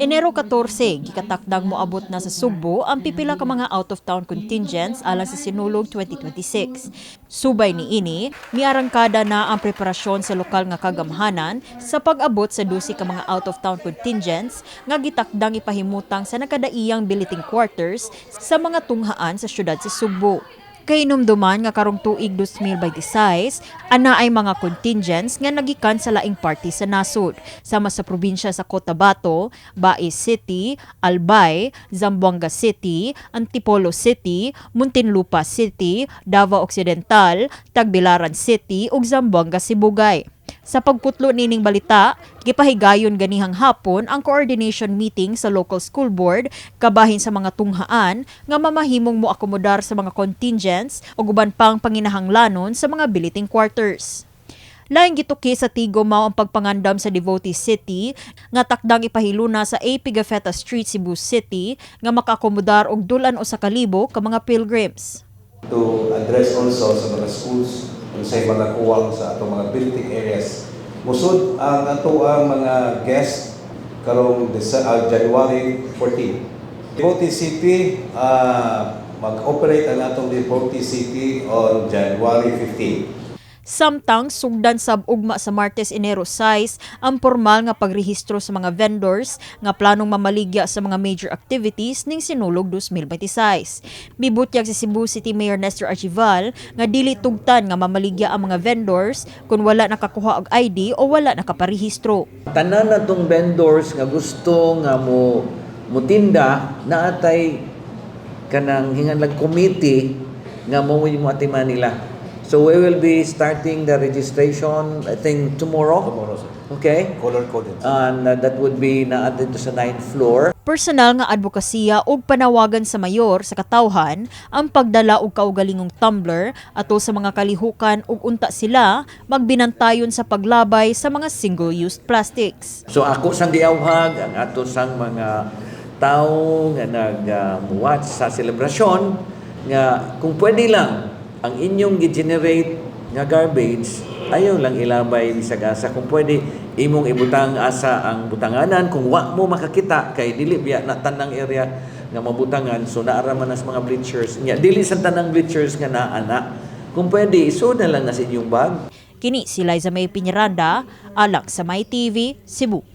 Enero 14, gikatakdang moabot na sa Sugbo ang pipila ka mga out-of-town contingents alang sa Sinulog 2026. Subay niini, miarangkada na ang preparasyon sa lokal nga kagamhanan sa pag-abot sa 12 ka mga out-of-town contingents nga gitakdang ipahimutang sa nakadaiyang billeting quarters sa mga tunghaan sa syudad sa Sugbo. Kahinumduman nga karong tuig 2026, anaay mga contingents nga nagikan sa laing parte sa nasod, sama sa probinsya sa Cotabato, Bais City, Albay, Zamboanga City, Antipolo City, Muntinlupa City, Davao Occidental, Tagbilaran City ug Zamboanga Sibugay. Sa pagputlo nining balita, gipahigayon ganihang hapon ang coordination meeting sa local school board kabahin sa mga tunghaan nga mamahimong moakomodar sa mga contingents ug uban pang panginahanglanon sa mga billeting quarters. Laing gituki sa Tigom mao ang pagpangandam sa Devotee City nga takdang ipahiluna sa A. Pigafetta Street, Cebu City nga makaakomodar og 1,000 ka mga pilgrims. To address also sa mga schools unsay mga kuwang sa atong mga building areas. Musud ang ato ang mga guest karong January 14. Devotee City, mag-operate ang atong Devotee City on January 15. Samtang sugdan sab ugma sa Martes, Enero 6 ang pormal nga pagrehistro sa mga vendors nga planong mamaligya sa mga major activities ning Sinulog 2026. Mibutyag si Cebu City Mayor Nestor Archival nga dili tugtan nga mamaligya ang mga vendors kung wala nakakuha og ID o wala nakaparehistro. Tanan na tong vendors nga gusto nga mo mutinda, naatay kanang hinganlag committee nga mo mo atiman nila. So we will be starting the registration, I think, tomorrow. Tomorrow, sir. Okay? Color coded. And that would be naa dito sa ninth floor. Personal nga advokasya ug panawagan sa mayor sa katawhan ang pagdala og kaugalingong tumbler atol sa mga kalihukan ug unta sila magbinantayon sa paglabay sa mga single-use plastics. So ako sang giawhag ang ato sang mga tao nga nag-watch sa selebrasyon nga kung pwede lang ang inyong gi-generate nga garbage, ayaw lang ilabay bisag asa. Kung pwede, imong ibutang asa ang butanganan. Kung wa mo makakita, kay dili biya na tanang area nga mabutangan, so naara man nas mga bleachers nya. Dili sa tanang bleachers nga naa na. Kung pwede, isod na lang na sa inyong bag. Kini si Liza May Piñaranda, alang sa My TV, Cebu.